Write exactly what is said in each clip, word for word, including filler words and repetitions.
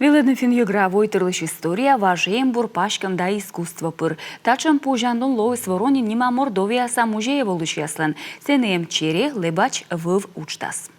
Велӧдны финн-йӧгра войтырлысь история, важ эмбур, паськӧм да искусство пыр. Татшӧм позянлун лоис Воронин нима Мордовияса музейӧ волысьяслӧн. Сэні эм чери, лэбач, вӧв уджтас.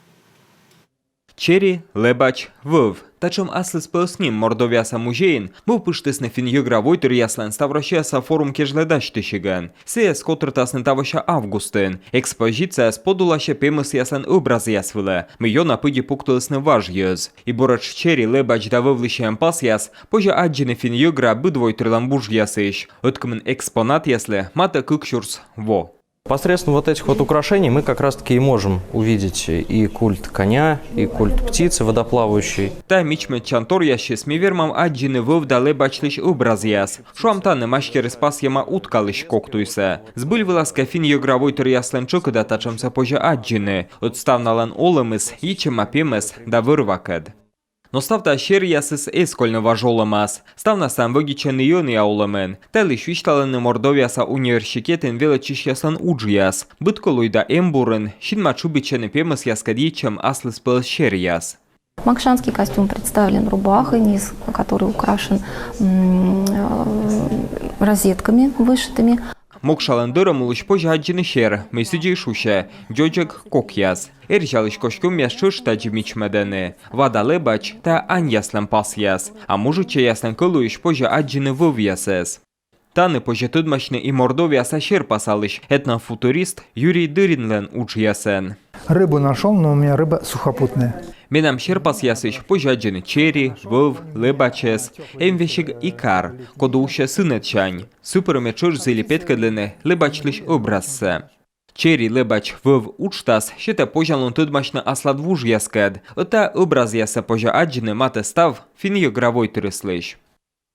Чери, лэбач, вӧв. Татшӧм аслыспӧлӧс ним Мордовияса музейын мӧвпыштісны финн-йӧгра войтыръяслӧн ставроссияса форум кежлӧ дасьтысигӧн. Сійӧс котыртасны тавося августын. Экспозицияыс подуласьӧ пемӧсъяслӧн ӧбразъяс вылӧ, мый ёна пыдди пуктылісны важ йӧз. И буретш чери, лэбач да вӧвлысь эм пасъяс позьӧ аддзыны финн-йӧгра быд войтырлӧн вужъясысь. Ӧткымын экспонатъяслы матӧ кык сюрс во. Посредством вот этих вот украшений мы как раз-таки и можем увидеть и культ коня, и культ птицы водоплавающей. Тайӧ мичмӧдчан торъясысь ми вермам аддзыны вӧв да лэбачлысь ӧбразъяс. Шуам, тані мастерыс пасйӧма уткалысь кок туйсӧ. Збыль вылас кӧ, финн-йӧгра войтыръяслӧн тшӧкыда татшӧмсӧ позьӧ аддзыны, ӧд ставналӧн олӧмыс йитчӧма пемӧс да вӧр-вакӧд. Но став та серъясыс эз кольны важ олӧмас. Ставнас тай вӧдитчӧны и ӧнія олӧмын. Та йылысь висьталӧны Мордовияса университетын велӧдчысьяслӧн уджъяс. Быд колуй да эмбурын синма тшыбитчӧны пемӧсъяскӧд йитчӧм аслыспӧлӧс серъяс. Мокшанский костюм представлен рубахой, низ которой украшен м, э, розетками вышитыми. Мокшалӧн дӧрӧм улысь позьӧ аддзыны сер, мый сідзи и шусьӧ, дзодзӧг кокъяс. Эрзялысь костюмъяс тшӧтш тадзи мичмӧдӧны. Ва да лэбач — тайӧ аньяслӧн пасъяс, а мужичӧйяслӧн кӧлуйысь позьӧ аддзыны вӧвъясӧс. Тані позьӧ тӧдмасьны и Мордовияса серпасалысь, этнофутурист Юрий Дыринлӧн уджъясӧн. Рыбу нашел, но у меня рыба сухопутная. Менам серпасъясысь позьӧ аддзыны чери, вӧв, лэбачӧс. Эм весиг и кар, коді усьӧ сынӧдсянь. Сы пыр ме тшӧтш зілі петкӧдлыны лэбачлысь ӧбразсӧ. Чери, лэбач, вӧв уджтас сетӧ позянлун тӧдмасьны аслад вужъяскӧд. Ӧд тайӧ ӧбразъяссӧ позьӧ аддзыны матӧ став финн-йӧгра войтырыслысь.